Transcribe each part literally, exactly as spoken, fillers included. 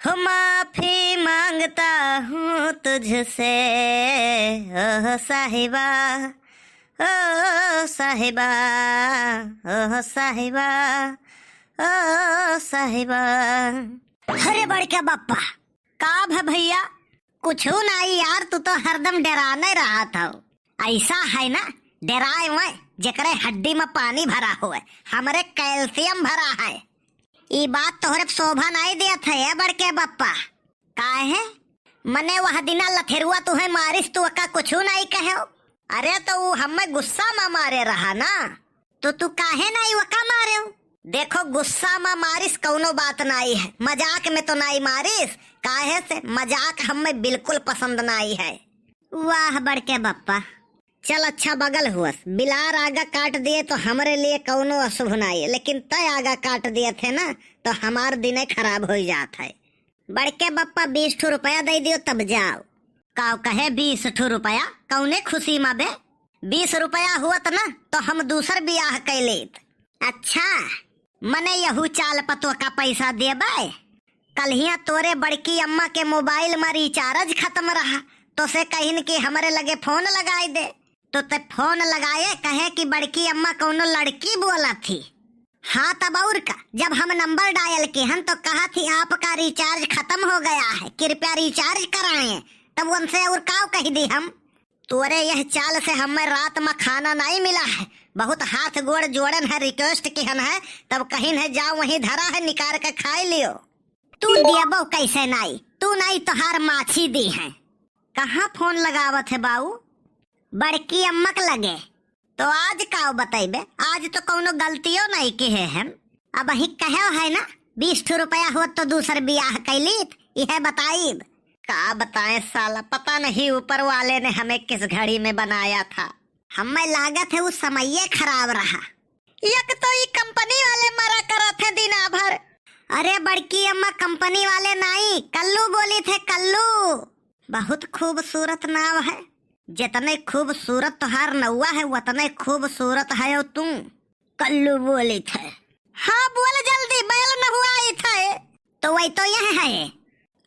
हो माफी मांगता हूँ तुझसे, ओ साहिबा, ओ साहिबा, ओ साहिबा, ओ साहिबा। अरे बड़के बप्पा, का भा भइया? कुछू नाई यार, तू तो हरदम डेराने रहत हौ। अइसा है ना, डेराए वै जेकरे हड्डी में पानी भरा होए, हमरे कैल्शियम भरा है। ई बात तोहरे पे शोभा नाई देत है, ए बड़के बप्पा। काहे? मने वह दिना लथेरुआ तुहे मारिस, तू ओका कुछू नाई कहेउ? अरे तो ऊ हमें गुस्सा में मारे रहा ना, तो तू काहे नाई ओका मारेउ? देखो, गुस्सा में मारिस कउनो बात नाई है, मजाक में तो नाई मारिस, काहे से मजाक हमें बिल्कुल पसंद नाई है। वाह बड़के बप्पा, चल अच्छा बगल हुअस, बिलार आगा काट दिए तो हमरे लिए कउनो अशुभ नाई है, लेकिन तय आगा काट दिए थे ना, तो हमार दिने खराब होइ जात है। बड़के बप्पा, बीस ठो रुपया दइ दियो तब जाओ। काव कहे बीस ठो रुपया? कउने खुशी मा बे? बीस रुपया हुअत ना तो हम दूसर बियाह कइ लेत। अच्छा, मने यहू चाल पतोह का पैसा देबे? कल्हिया तोरे बड़की अम्मा के मोबाइल मा recharge खतम रहा, तो से कहिन कि हमरे लगे फोन लगाइ दे। तो ते फोन लगाए, कहे कि बड़की अम्मा कउनो लड़की बोलत ही। हाँ, तब अउर का, जब हम नंबर डायल किहन तो कहत ही, "आपका recharge खतम हो गया है, कृपया recharge कराएं।" तब उनसे अउर काव कहि दी हम? तोरे यह चाल से हमें रात मा खाना नाई मिला है, बहुत हाथ गोड़ जोड़न है, request किहन है, तब कहिन है, "जाओ वहीं धरा है, निकार के खाइ लियो।" तू दियबो कइसे नाई, तू नाई तोहार माछी दिहैं। कहाँ फोन लगावत है बाऊ? बड़की अम्मा के लगे। तो आज काव बतइबे, आज तो कउनो गलतियो नाई किहे हम। अबहीं कहेउ है ना, बीस ठो रुपया होत तो दूसर बियाह कइ लीत, इहे बताइब। का बताएं साला, पता नहीं ऊपर वाले ने हमें किस घड़ी में बनाया था। हमें लागत है उ समइये खराब रहा। एक तो ई कंपनी वाले मरा करत हैं दिना भर। अरे बड़की अम्मा, कंपनी वाले नाई, कल्लू बोलित है, कल्लू। बहुत खूबसूरत नाव है। जितने खूबसूरत तोहार नउआ है, उतने खूबसूरत हयो तू। कल्लू बोलित है। हाँ, बोल जल्दी, बैल नहुआइत है। तो वही तो यह है।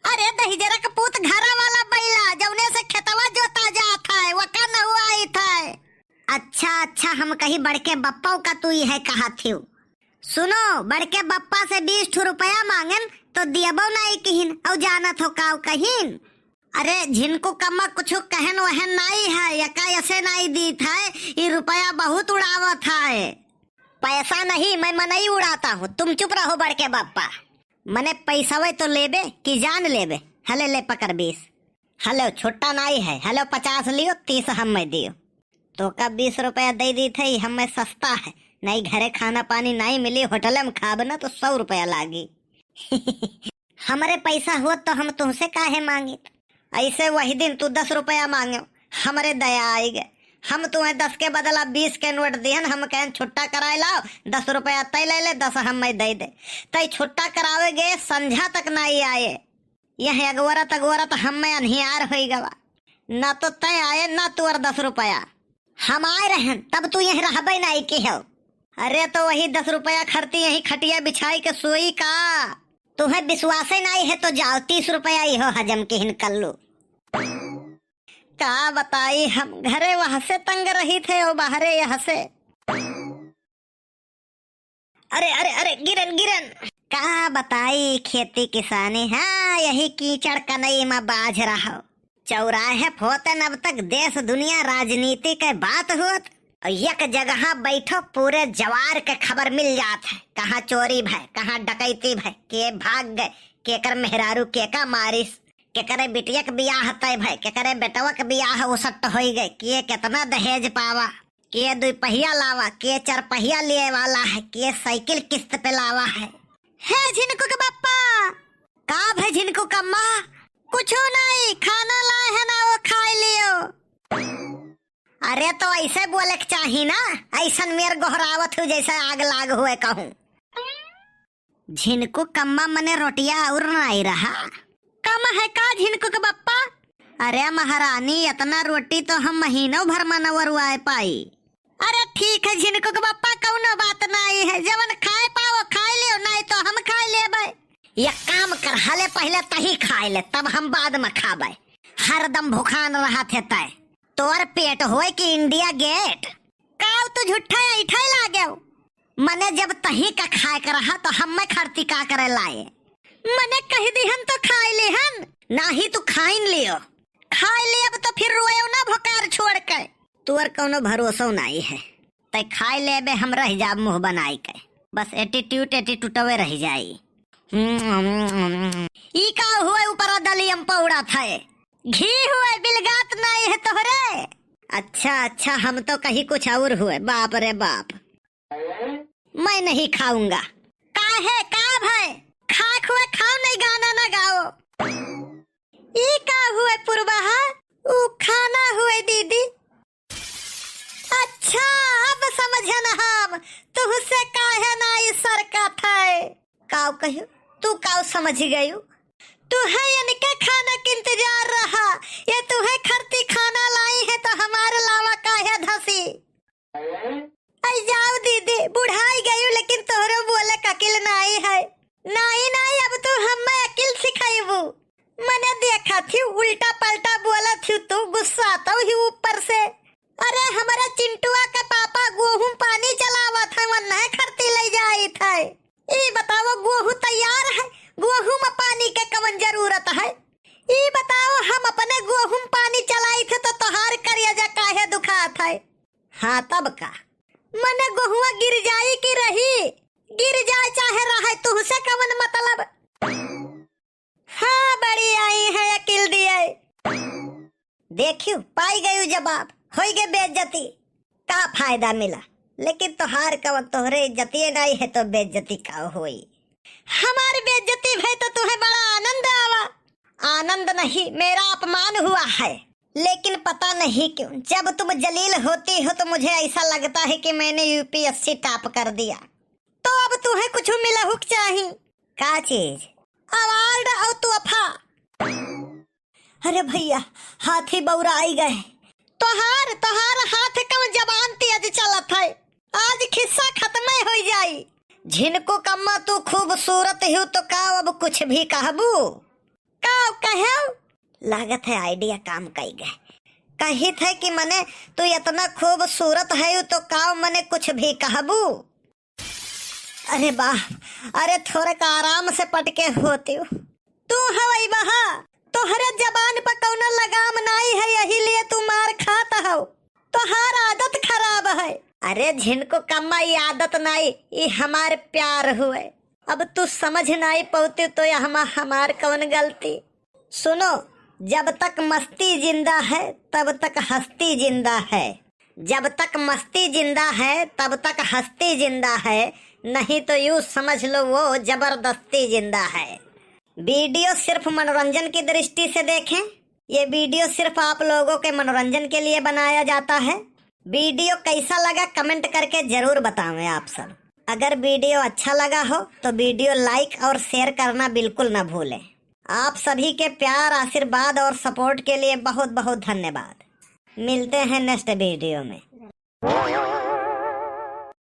अरे दहिजरा के पूत, घरा वाला बैला, जउने से खेतवा जोता जात है, वका नहुआइत है। अच्छा, अच्छा, हम कही बड़के बप्पा का तू इहे कहत हिउ। सुनो, बड़के बप्पा से बीस ठो रुपया मांगेन तो दियबो नाई किहिन, अउ जानत हो काव कहिन? अरे झिनकू कम्मा, कुछु कहन वहन नाई है, यका ऐसे नाई दीत है, ई रुपया बहुत उड़ावत है। पैसा नहीं, मैं मनई उड़ाता हूँ, तुम चुप रहो बड़के बप्पा। मने पैसवे तो लेबे कि जान लेबे? हले ले पकड़ बीस। हलो छुट्टा नाई है, हलो पचास लियो, तीस हमें दियो। तोका बीस रुपया दइ दीत है, हमें सस्ता है, नाई घरे खाना पानी नाई मिली, होटले में खाब ना तो सौ रुपया लागी। हमरे पैसा होत तो हम तुहसे काहे मांगित? ऐसे वही दिन तू दस रुपया मांग्यो, हमरे दया आइ गए। हम तुहें दस के बदला बीस के नोट दिहन, हम कहेन छुट्टा कराए लाओ, दस रुपया तय ले ले, दस हमें दइ दे। तय छुट्टा करावे गए, संझा तक नाई आए। यह अगवरत अगवरत हमें अन्हियार होइ गवा। ना तो तय आए, ना तोर दस रुपया। हम आए रहन, तब तू यहीं रहबे नाई किहो। अरे तो वही दस रुपया खरती यहीं खटिया बिछाइ के सोई का? तुहें विश्वासे नाई है तो जाओ, तीस रुपया इहो हजम किहिन कल्लू। का बताई, हम घरे वहसे तंग रहित है, ओ बाहरे यहसे। अरे, अरे, अरे, गिरन, गिरन। का बताई खेती किसानी, हाँ, यही कीचड़ कनई मा बाझ रहो। चौराहे फोतन अब तक देश दुनिया राजनीति के बात होत, और एक जगह बैठो पूरे जवार के खबर मिल जात है, कहाँ चोरी भय, कहाँ डकैती भय, के भाग गए, केकर मेहरारू केका मारिस, केकरे बिटिया के बियाह तय भय, केकरे बेटवा के बियाह उसट्ट होई गए, के केतना दहेज पावा, के दुई पहिया लावा, के चार पहिया लिए वाला है, के साइकिल किस्त पे लावा है। हे झिनकू के बप्पा। का भय झिनकू कम्मा? कुछो नहीं, खाना लाए है ना, वो खाए लियो। अरे तो ऐसे बोले के चाही ना, ऐसन मेर गोहरावत हो जैसे आग लाग हुए कहूँ। झिनकू कम्मा मने रोटिया और नाई रहा। कम है का झिनकू के बप्पा? अरे महारानी, इतना रोटी तो हम महीनों भर मा न वरुआए पाई। अरे ठीक है झिनकू के बप्पा, कउनो बात नाई है, जवन खाए पाओ खाए लियो, नाई तो हम खाए लेबे। एक काम कर, हले पहिले तही खाए ले, तब हम बाद में खाबे। हरदम भुखान रहत है तय। तोर पेट होए कि इंडिया गेट? काव तू झूठा ऐठे लागेव? मने जब तही का खाए के रहा तो हम्मे खरती का करे लाए? मने कह दिहन तो खाए लेहन, नाही तू खाइन लियो। खाए लेब तो फिर रोएव ना भोकार छोड़ के। तोर कौनो भरोसो नाई है। तै खाए लेबे, हम रह जाब मुँह बनाई के। बस attitude attitudeवे रह जाई। ई का हुए ऊपरा दलियम पौड़त है? घी हुए, बिलगात नाई है तोहरे? अच्छा, अच्छा, हम तो कही कुछ और हुए। बाप रे बाप। मैं नहीं खाऊंगा। काहे, का भय? खाक हुए खाओ, नहीं गाना ना गाओ। ई का हुए पुरबहा? ऊ खाना हुए दीदी। अच्छा, अब समझन हम, तुहसे काहे ना ई सरकत है। काव कहियो, तू काव समझ गयू? तुहे इनके खाना के इंतजार रहा, ये तुहे खरती खाना लाई है तो हमारे लावा काहे धसी? आई जाओ दीदी, बुढ़ाई गयू लेकिन तोहरो बोले क अकिल नाई है। नाई, नाई, अब तू हम्मे अकिल सिखाइबू। मने देखा थी, उल्टा पलटा बोला थी तू, गुस्सा तो ही ऊपर से। अरे, हमारा चिंटुआ के पापा गोहूं पानी चलावत है, वन्ने खरती ले जाइत है। ई बताओ, गोहूं तैयार है, गोहूं में पानी के कवन जरूरत है? ई बताओ, हम अपने गोहूं पानी चलाई थे तो तोहार करेजा काहे दुखात है? हाँ, तब का? मने गोहुआ गिर जाई कि रही? गिर जाए चाहे रहे, तुहसे कवन मतलब? हाँ, बड़ी आई है अकिल दिए। देखियो, पाई गयू जवाब, होई गए बेइज्जती। का फायदा मिला? लेकिन तोहार कवन, तोहरे इज्जतिये नाई है तो बेइज्जती का होई? हमार बेइज्जती भई तो तुम्हें बड़ा आनंद आवा। आनंद नहीं, मेरा अपमान हुआ है। लेकिन पता नहीं क्यों, जब तुम जलील होती हो तो मुझे ऐसा लगता है कि मैंने यूपीएससी टॉप कर दिया। तो अब तुम्हें कुछ मिलहुक चाही। का चीज? अवार्ड और तोहफा। अरे भैया, हाथी बौराई गए। तोहार, तोहार हाथ कम जबान तेज चलत है। आज खिस्सा खत्म हो जाई। झिनको कम्मा, तू खूबसूरत हो तो का अब कुछ भी कहबू? का कहेव? लागत है आइडिया काम कई गए। कहित है कि मने तू इतना खूबसूरत है तो का मने कुछ भी कहबू? अरे बाप, अरे थोड़े का आराम से पटके होती। तू हवई बहा, तोहरे जबान पर कौनो लगाम नाई है, यही लिए तू मार खात हव। तोहार आदत खराब है। अरे झिनको कम्मा, ई आदत नाई, ई हमार प्यार हुए। अब तू समझ नाई पौती तो यहमा हमार कौन गलती? सुनो, जब तक मस्ती जिंदा है, तब तक हस्ती जिंदा है। जब तक मस्ती जिंदा है, तब तक हस्ती जिंदा है, नहीं तो यूं समझ लो वो जबरदस्ती जिंदा है। वीडियो सिर्फ मनोरंजन की दृष्टि से देखें। ये वीडियो सिर्फ आप लोगों के मनोरंजन के लिए बनाया जाता है। वीडियो कैसा लगा कमेंट करके जरूर बतावें आप सब। अगर वीडियो अच्छा लगा हो तो वीडियो लाइक और शेयर करना बिल्कुल ना भूलें। आप सभी के प्यार, आशीर्वाद और सपोर्ट के लिए बहुत बहुत धन्यवाद। मिलते हैं नेक्स्ट वीडियो में।